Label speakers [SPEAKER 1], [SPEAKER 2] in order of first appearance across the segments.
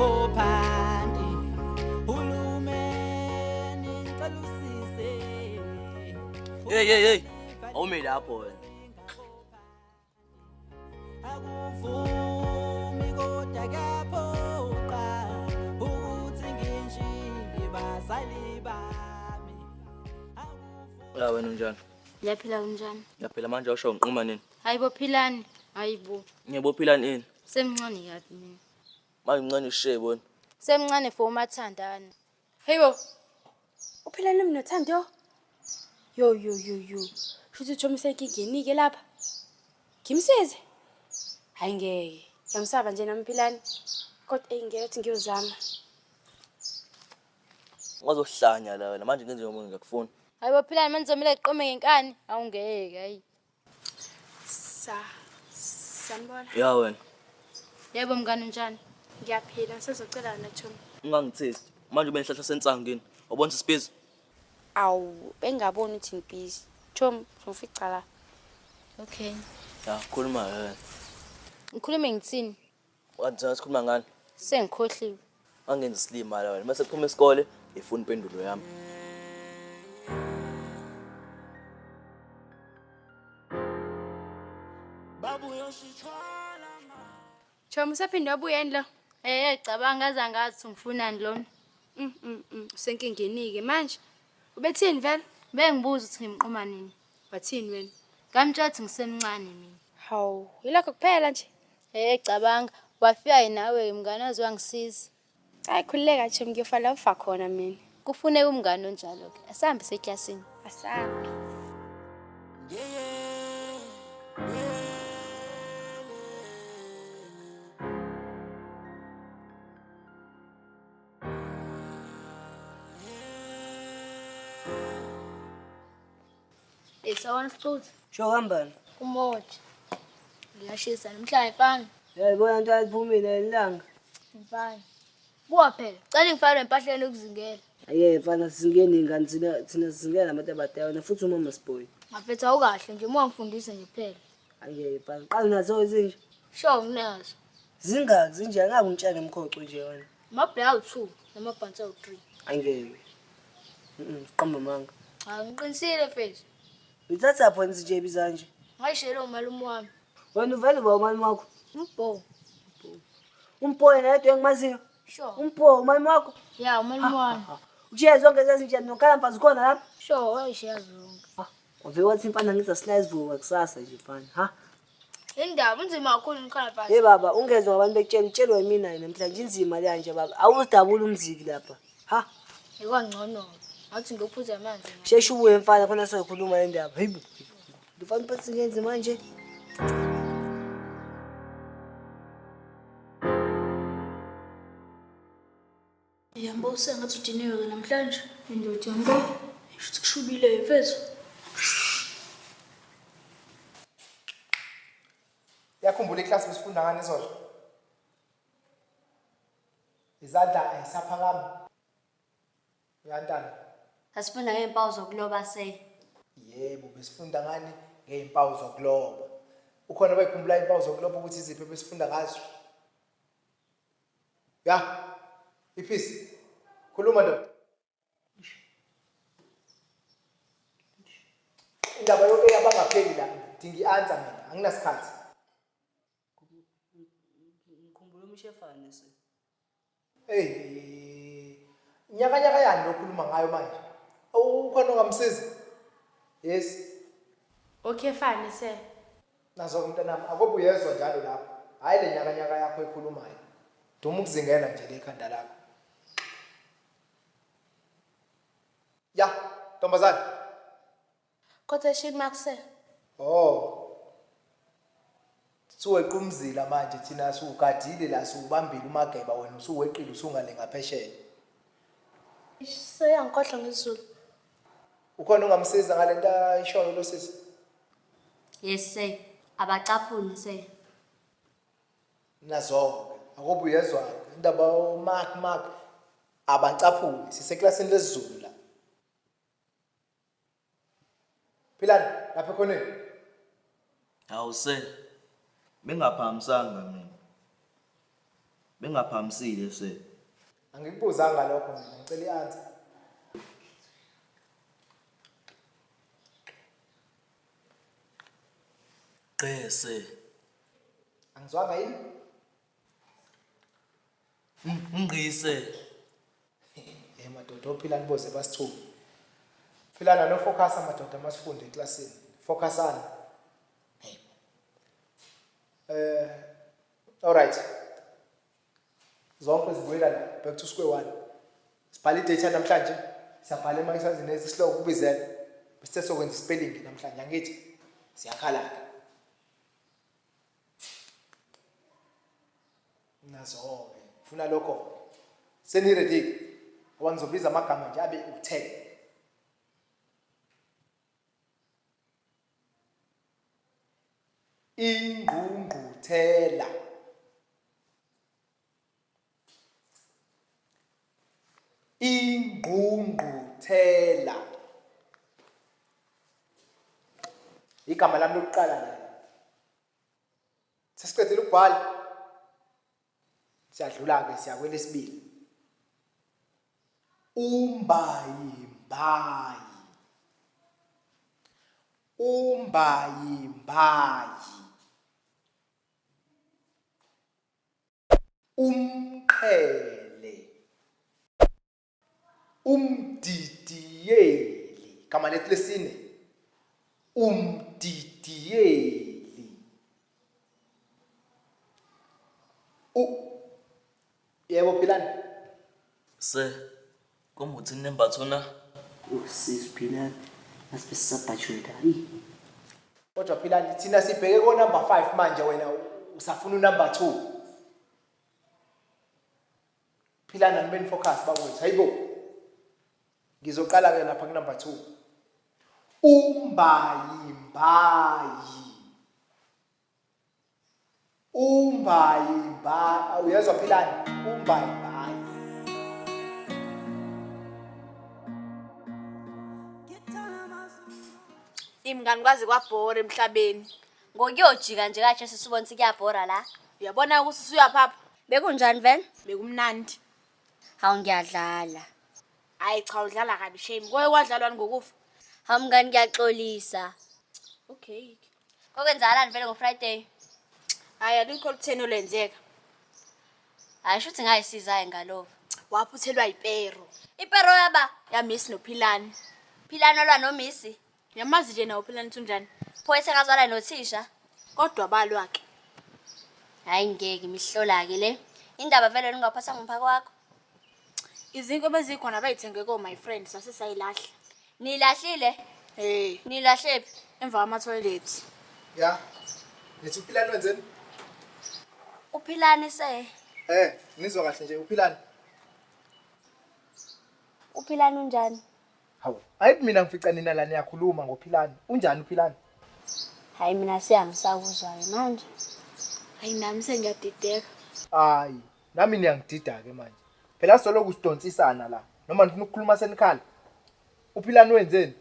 [SPEAKER 1] Singabophanti hulumeni ngicela usize.
[SPEAKER 2] Hey hey hey. Awume lapho wena.
[SPEAKER 1] Akuvumi kodwa kuyaphoqa ukuthi ngishiye bazali bami.
[SPEAKER 2] Ya wena unjani?
[SPEAKER 3] Ngiyaphila kunjani?
[SPEAKER 2] Ngiyaphila manje awusho ngiqhuma nini?
[SPEAKER 3] Hayibo philani. Hayibo.
[SPEAKER 2] Ngiyabophilani ini?
[SPEAKER 3] Semncane kabi mina.
[SPEAKER 2] Manje mncane ushiye bona.
[SPEAKER 3] Semncane for umathandana.
[SPEAKER 4] Hayibo. Uphila nami noThando? Yo yo yo yo. Shuthi uThomi senkingeni-ke lapha. Ngimsize? Hayi ngeke. Ngiyamsaba nje nami Philani. Kodwa eyi ngeke ukuthi ngiyozama.
[SPEAKER 2] Ungazohlanya la wena manje ngenze noma ngiyakufuna.
[SPEAKER 3] Hayibo philani manje ngizomele ngiqome ngenkani. Awungeke hayi.
[SPEAKER 4] Sa sanibona.
[SPEAKER 2] Ya wena.
[SPEAKER 3] Yebo mngani unjani?
[SPEAKER 4] Ngiyaphila ngisazocela wena Thomi.
[SPEAKER 2] Ungangithesti. Manje ube nehlahla sensangu yini? Wabona sisibhizi?
[SPEAKER 4] Awu, bengingaboni ukuthi ngibhizi. Thomi, ngifica la.
[SPEAKER 3] Okay.
[SPEAKER 2] Ya khuluma wena.
[SPEAKER 3] Ngikhulume ngithini?
[SPEAKER 2] Wathi sikhuluma ngani?
[SPEAKER 3] Sengikhohliwe.
[SPEAKER 2] Angenza isilima la wena. Mase kuphuma isikole ifuna impendulo yami.
[SPEAKER 4] Chomi usaphinde wabuya yini lo?
[SPEAKER 3] Eh cabanga aze angazi ukuthi ngifunani lona.
[SPEAKER 4] Usenkingeni-ke manje. Ubethini vele?
[SPEAKER 3] Bengibuza ukuthi ngimqoma nini.
[SPEAKER 4] Wathini wena?
[SPEAKER 3] Ngamtshela ukuthi ngisemncane mina.
[SPEAKER 4] Hawu, yilokho kuphela nje.
[SPEAKER 3] Eh cabanga wafika nawe mngane waze wangisiza.
[SPEAKER 4] Hayi khululeka Chomi ngiyofa la ufa khona mina.
[SPEAKER 3] Kufuneka umngane onjalo ke. Asambe seklasini.
[SPEAKER 4] Asambe.
[SPEAKER 5] Eh sawona sicuthu
[SPEAKER 6] Sho hambani.
[SPEAKER 5] umoja. Ngiyashisa namhlanje mfana.
[SPEAKER 6] Yayibona into ayiphumile ilanga.
[SPEAKER 5] Mfana. Buka phela, cela ngifake empahleni yokuzingela.
[SPEAKER 6] Aye mfana sizingeni ingane thina thina sizingela nabantu abadala wena futhi umama siboy.
[SPEAKER 5] Ngafethu awukahle nje uma ngifundise nje kuphela.
[SPEAKER 6] Aye mfana qala nazo izinje.
[SPEAKER 5] Sho nginazo.
[SPEAKER 6] Zingaki zinje angabe ungitshela ngemkhoco nje wena.
[SPEAKER 5] Amabheka awu-2 namabhansi awu-3.
[SPEAKER 6] Angeke. Siqamba amanga.
[SPEAKER 5] Hayi ngiqinisile mfethu.
[SPEAKER 6] Uyithatha pho nje ibiza nje.
[SPEAKER 5] Ngayishela umalume wami.
[SPEAKER 6] Wena uvele uba umalume wakho.
[SPEAKER 5] Umbho.
[SPEAKER 6] Umpho yena yedwa engimaziyo.
[SPEAKER 5] Sho.
[SPEAKER 6] Umpho umalume wakho.
[SPEAKER 5] Ya umalume wami.
[SPEAKER 6] Ushiye zonke zezinje nokhala mfazi khona lapha.
[SPEAKER 5] Sho wayishiya zonke.
[SPEAKER 6] Wavele wathi mfana ngiza slice vuka kusasa nje mfana. Ha?
[SPEAKER 5] Indaba unzima kakhulu ngikhala phansi.
[SPEAKER 6] Hey baba, ungezwa ngabantu bekutshela utshelwe mina namhlanje inzima le nje baba. Awuzidabula umziki lapha. Ha?
[SPEAKER 5] Ikwangcono. Ngathi ngiyophuza amanzi.
[SPEAKER 6] Sheshe ubuye mfana khona soyikhuluma le ndaba. Hayibo. Ndifana uphethe ngenze manje.
[SPEAKER 5] Yambo usengathi udiniwe namhlanje. Indoda yambo. Shuthi kushubile mfethu.
[SPEAKER 7] Yakhumbula iklasi besifunda ngani izolo? Izandla ayisaphakami. Uyantana?
[SPEAKER 8] Sasifunda ngey'mpawu zokuloba se.
[SPEAKER 7] Yebo, besifunda ngani ngey'mpawu zokuloba. Ukhona bayikhumbula iy'mpawu zokuloba ukuthi iziphi besifunda ngazo? Ya. Iphisi. Khuluma ndoda. Indaba yo-A abangapheli la. Dinga i-answer mina, anginasikhathi.
[SPEAKER 6] Ngikhumbula umshefane se.
[SPEAKER 7] Hey, nyakanyaka yani lokhuluma ngayo manje? Ukhona ongamsiza? Yes.
[SPEAKER 4] Okay fine sir.
[SPEAKER 7] Nazo mntanami akobe uyezwa njalo lapho. Hayi le nyakanyaka yakho ekhulumayo. Duma ukuzingela nje le khanda lakho. Ya, ntombazane.
[SPEAKER 5] Quotation marks sir.
[SPEAKER 7] Oh. Suweqa umzila manje thina siwugadile la siwubambile umageba wena usuweqile usungale ngaphesheya.
[SPEAKER 5] Seyangikhohlwa ngesiZulu.
[SPEAKER 7] Ukhona ongamsiza ngalento ayishoyo lo sisi?
[SPEAKER 8] Yes sir. Abacaphuni sir.
[SPEAKER 7] Nazo akobe uyezwa indaba mark mark abacaphuli siseklasini lesiZulu la. Philani lapha ekhoneni.
[SPEAKER 2] Awuse. Bengaphamisanga mina. Bengaphamisile sir.
[SPEAKER 7] Angikubuzanga lokho mina, ngicela i-answer.
[SPEAKER 2] Gqe sir.
[SPEAKER 7] Angizwanga yini?
[SPEAKER 2] Ngqi sir.
[SPEAKER 7] Hey madoda ophilani boze basithuke. Philana no focus madoda masifunde eklasini. Focusana. Hey. All right. Zonke zibuyela la back to square one. Sibhala i-data namhlanje. Siyabhala ema isihloko kubizela. Bese sokwenza spelling namhlanje angithi. Siyakhala ke. Nazo-ke. Funa lokho. Seni ready? Ngoba ngizobiza amagama nje abe u-10. Ingqungquthela. Ingqungquthela. Igama lami lokuqala lelo. Sesiqedile ukubhala. Siyadlula ke siya kwelesibili. Umbayimbayi. Umbayimbayi. Umqhele. Umdidiyeli. Igama lethu lesine. Umdidiyeli. Yebo Philani.
[SPEAKER 2] Sir, kumbe number 2 na?
[SPEAKER 6] Usisi Philani, asibe sisabhajwela. Hayi.
[SPEAKER 7] Kodwa Philani thina sibheke ko number 5 manje wena usafuna unumber 2. Philani anibeni focus bakwethu. Hayibo. Ngizoqala ke lapha ku number 2. Umbayimbayi. Umbayimbayi. Uyezwa Philani? Umbayimbayi.
[SPEAKER 5] Imngani kwaze kwabhora emhlabeni.
[SPEAKER 8] Ngokuyojika nje kaJesu sibona ukuthi kuyabhora la.
[SPEAKER 5] Uyabona ukuthi usuyaphapha?
[SPEAKER 8] Bekunjani vele?
[SPEAKER 5] Bekumnandi.
[SPEAKER 8] Hawu ngiyadlala.
[SPEAKER 5] Hayi cha udlala kabi shame. Koye kwadlalwani ngokufa?
[SPEAKER 8] Hawu mngani ngiyaxolisa.
[SPEAKER 5] Okay.
[SPEAKER 8] Kokwenzakalani vele ngoFriday?
[SPEAKER 5] Hayi alikho olutheni olwenzeka.
[SPEAKER 8] Hayi shuthi ngayisizayo ngalova.
[SPEAKER 5] Waphuthelwa ipero.
[SPEAKER 8] Ipero yaba
[SPEAKER 5] YaMiss noPhilani.
[SPEAKER 8] Philani olwa noMiss.
[SPEAKER 5] Uyamazi nje nawo uPhilani uthi unjani?
[SPEAKER 8] Pho esengazwala nothisha.
[SPEAKER 5] Kodwa balwa ke.
[SPEAKER 8] Hayi ngeke imihlola ke le. Indaba vele ningaphatha ngumphako wakho.
[SPEAKER 5] Izinto bezikhona bayithenge ko my friend sase sayilahla.
[SPEAKER 8] Nilahlile?
[SPEAKER 5] Hey,
[SPEAKER 8] Nilahle phi?
[SPEAKER 5] Emva kwama toilet.
[SPEAKER 7] Ya. Nithi uPhilani wenzeni?
[SPEAKER 8] uPhilani se.
[SPEAKER 7] Nizwa kahle nje uPhilani.
[SPEAKER 8] uPhilani unjani?
[SPEAKER 7] Hawu, ayithi mina ngifica nina la niyakhuluma ngoPhilani. Unjani uPhilani?
[SPEAKER 8] Hayi mina siyangisakuzwa ke manje.
[SPEAKER 5] Hayi nami sengiyadideka.
[SPEAKER 7] Hayi, nami niyangidida ke manje. Phela soloku sidonsisana la. Noma nifuna ukukhuluma senikhala. uPhilani wenzeni?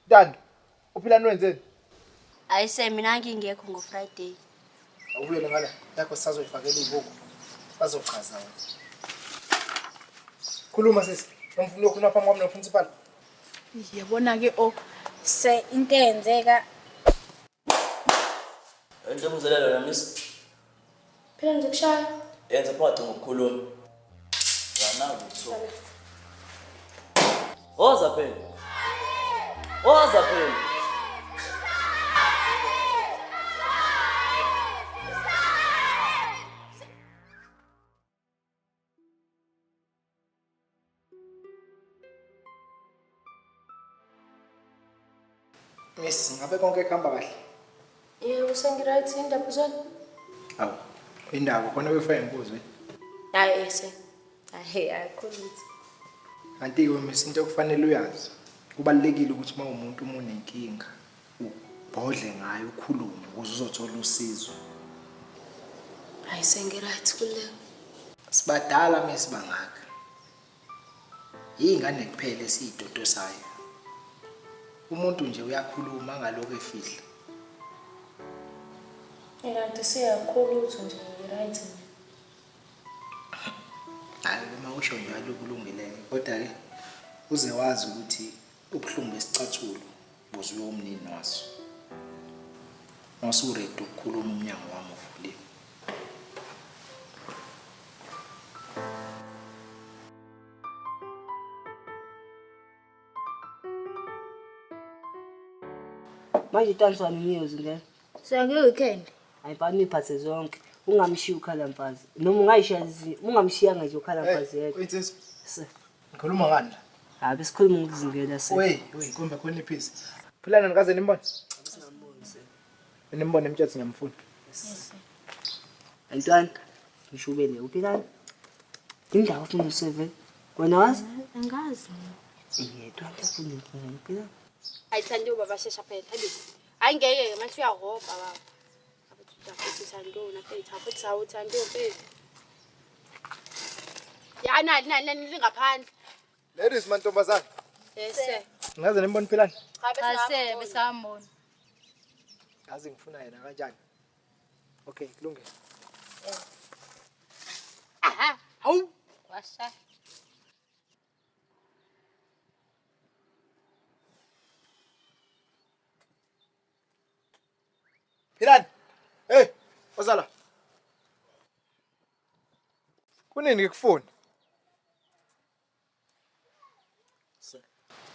[SPEAKER 7] Ntando, uPhilani wenzeni?
[SPEAKER 8] Hayi se mina ngingekho ngoFriday.
[SPEAKER 7] Awubuyele ngala, yakho sisazoyifakela izibuko. Bazochaza wena. Khuluma sisi, ngifuna ukukhuluma phambi kwami noprincipal.
[SPEAKER 5] Ngiyabona ke o se into eyenzeka
[SPEAKER 2] Into embuzelela yona miss.
[SPEAKER 4] Phela ngizokushaya.
[SPEAKER 2] Yenza phakathi ngokukhuluma. Yana lutho. Woza phela. Woza phela.
[SPEAKER 7] Miss, ngabe konke kuhamba kahle?
[SPEAKER 4] Yebo sengiright indaba zona.
[SPEAKER 7] Awu, indaba khona befaya imbuzo.
[SPEAKER 4] Hayi ese. Hayi akho lutho.
[SPEAKER 7] Kanti-ke Miss into okufanele uyazi. Kubalulekile ukuthi uma umuntu uma unenkinga ubhodle ngayo ukhulume ukuze uzothola usizo.
[SPEAKER 4] Hayi sengiright kuleko.
[SPEAKER 7] Sibadala Miss bangaka. Yingane kuphela esiyidodosayo. Umuntu nje uyakhuluma ngaloko efihla.
[SPEAKER 4] Kanti siyakhulu lutho nje ngiright mina.
[SPEAKER 7] Hayi uma usho njalo kulungile-ke, kodwa-ke uze wazi ukuthi ubuhlungu besicathulo buzwiwa umnini waso. Uma usu-ready ukukhuluma umnyango wami uvuliwe.
[SPEAKER 6] Manje intansi wami ngiyozwa ngeke.
[SPEAKER 3] Siya nge-weekend.
[SPEAKER 6] Hayi mfana uyiphathe zonke. Ungamshiyi ukhala mfazi. Noma ungayishiya ungamshiyanga nje ukhala mfazi yedwa.
[SPEAKER 7] Insizwa,
[SPEAKER 6] Se.
[SPEAKER 7] ngikhuluma ngani la?
[SPEAKER 6] Hayi besikhuluma ngokuzingela se.
[SPEAKER 7] Wey, wey, kumbe khona iphisi. Philani nikaze nimbone? Nimbone emtshathi ngiyamfuna.
[SPEAKER 6] Ntwana, ngishubele uphilani? Indawo ofuna useve. Wena wazi?
[SPEAKER 3] Angazi.
[SPEAKER 6] Yedwa ufuna uphilani.
[SPEAKER 4] Hayi Thando baba shesha phela Thando. Hayi ngeke manje uyahobha baba. Abathi Thando na mfethu, abathi sawu Thando mfethu. Ya nali nali nali lingaphandle.
[SPEAKER 7] Ladies mantombazane.
[SPEAKER 4] Yes sir.
[SPEAKER 7] Ngaze nimbone Philani?
[SPEAKER 4] Cha
[SPEAKER 3] Cha sir, besingamboni.
[SPEAKER 7] Ngaze ngifuna yena kanjani? Okay, kulungile.
[SPEAKER 4] Aha. Hawu.
[SPEAKER 3] Washa.
[SPEAKER 7] Philani. Hey, ozala. Kunini ngikufuna?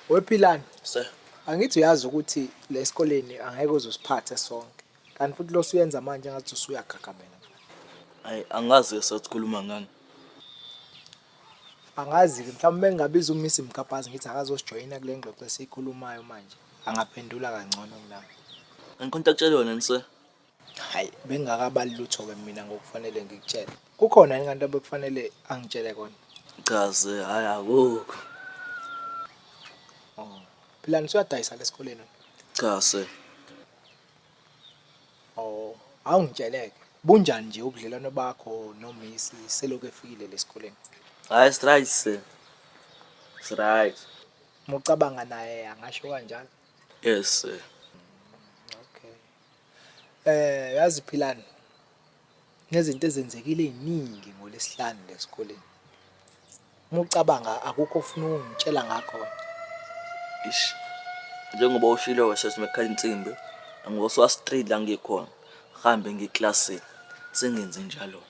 [SPEAKER 7] Wephilani.
[SPEAKER 2] Sir.
[SPEAKER 7] Angithi uyazi ukuthi le esikoleni angeke uzosiphathe sonke. Kanti futhi lo suyenza manje ngathi usuyagagamela.
[SPEAKER 2] Hayi angazi ke sathi khuluma ngani.
[SPEAKER 7] Angazi-ke mhlawumbe bengingabiza uMiss Mkaphazi ngithi akazosijoyina kule ngxoxo esiyikhulumayo manje. Angaphendula kangcono kunami.
[SPEAKER 2] Angikhonta kutshela yona sir.
[SPEAKER 7] Hayi, bengingakabali lutho-ke mina ngokufanele ngikutshele. Kukhona yini kanti obekufanele angitshele kona?
[SPEAKER 2] Cha sir, hayi akukho.
[SPEAKER 7] Oh. Philani usuyadayisa lesikoleni wena?
[SPEAKER 2] Cha sir.
[SPEAKER 7] Oh, awungitsheleke. Bunjani nje ubudlelwano bakho noMiss selokhu efikile lesikoleni?
[SPEAKER 2] Hayi it's right sir. It's right.
[SPEAKER 7] Uma ucabanga naye angasho kanjalo.
[SPEAKER 2] Yes sir.
[SPEAKER 7] Okay. Yazi Philani nezinto ezenzekile eziningi ngolesihlanu lesikoleni. Uma ucabanga akukho ofuna ukungitshela ngakho.
[SPEAKER 2] Ish. Njengoba ushilo wesheshe mekhala insimbi, angoswa street la ngikhona. Hambe ngiklasini. Sengenze njalo.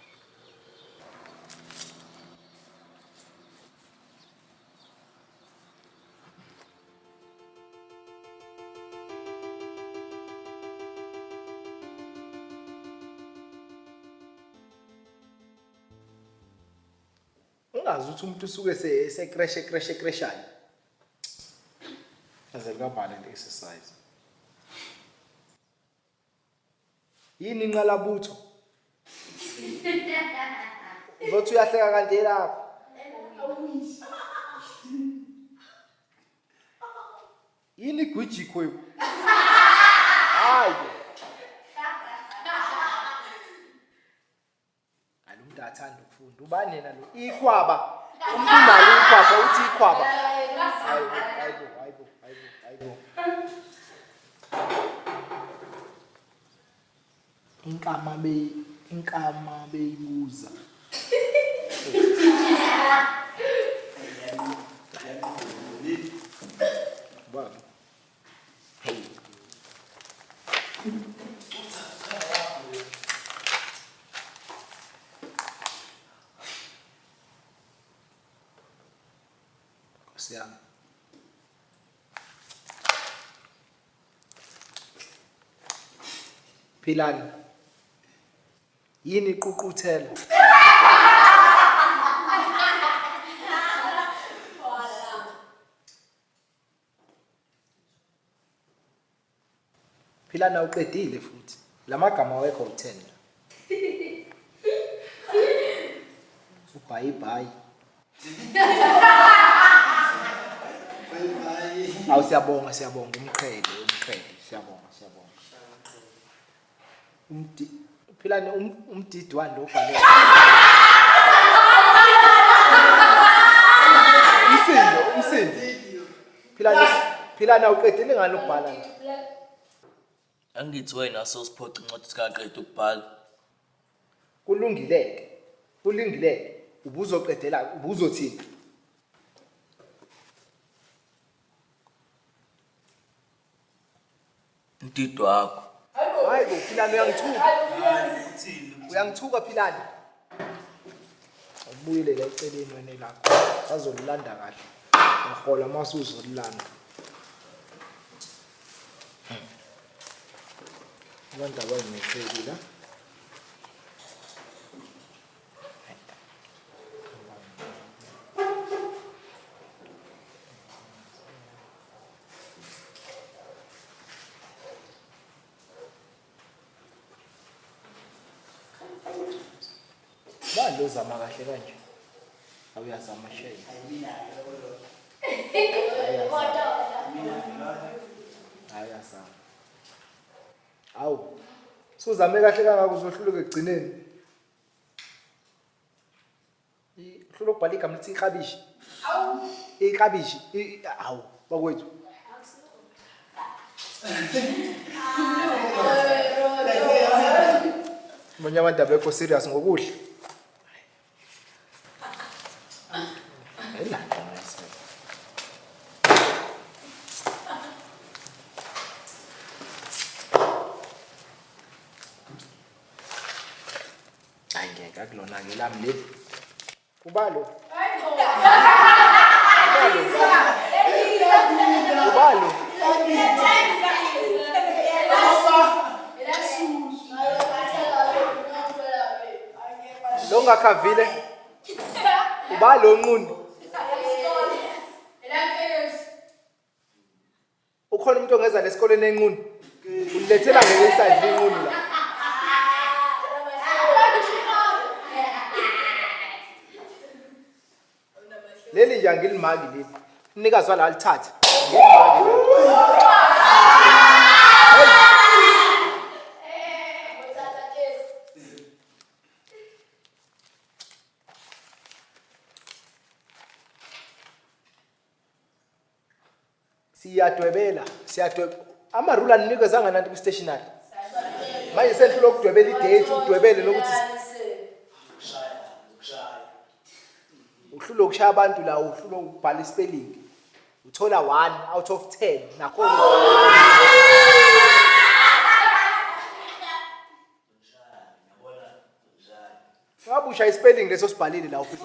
[SPEAKER 7] Ungazi ukuthi umuntu usuke se crash crash crashayo.
[SPEAKER 9] Aze likabhale le exercise.
[SPEAKER 7] Yini inqalabutho? Uzothi uyahleka kanti elapho. Yini igwijikhwebu? Hayi. Alo umuntu athanda ukufunda. Ubani yena lo? Ikhwaba. Umuntu unalo ikhwaba uthi ikhwaba. Hayibo, hayibo, hayibo, hayibo, hayibo. Inkama be inkama beyibuza. Baba. Hey. Nkosi yami. Philani. Yini iququthela? Philani awuqedile futhi. Lamagama awekho u10 la. Ubhayi bhayi. Awu siyabonga siyabonga umqhele umqhele siyabonga siyabonga. Umdi Philani umdidi wani lo ubhale. Umsindo umsindo. Philani Philani awuqedile ngani ukubhala nje?
[SPEAKER 2] Angithi wena sosiphoqa incwadi sikaqeda ukubhala.
[SPEAKER 7] Kulungileke. Kulungileke. Ubuzoqedela ubuzothini?
[SPEAKER 2] Mdido wakho.
[SPEAKER 7] Hayi bo Philani uyangithuka. Uyangithuka Philani. Ubuyele la eceleni wena lakho. Bazolilanda kahle. Uhola mase uzolilanda. Abantu abazimiseli la. Bani lozama kahle kanje? Awuyazama shame. Awuyazama. Awu. Suzame kahle kangaka uzohluleka ekugcineni. Uhlula ukubhala igama lithi iklabishi. Awu. Iklabishi. Awu bakwethu. Abanye abantu abekho serious ngokudla. Hayi ngeke akulona-ke lami leli. Ubalo. Ubalo. Lo ngakhavile. Ubalo onqunu. Ukhona umuntu ongeza lesikoleni enqunu. Ulilethela ngeke isayizi inqunu la. Leli nje angilimaki leli. Umnikazi wala alithathe. Ngilimaki leli. Siyadwebela, siyadweba. Amarula anikezanga nanti ku-stationary. Manje senhlula ukudwebela i-date, udwebele nokuthi uhlula ukushaya abantu la, uhlula ukubhala i-spelling. Uthola 1 out of 10 nakhona. Ngabe ushaya i-spelling leso sibhalile la ufisa.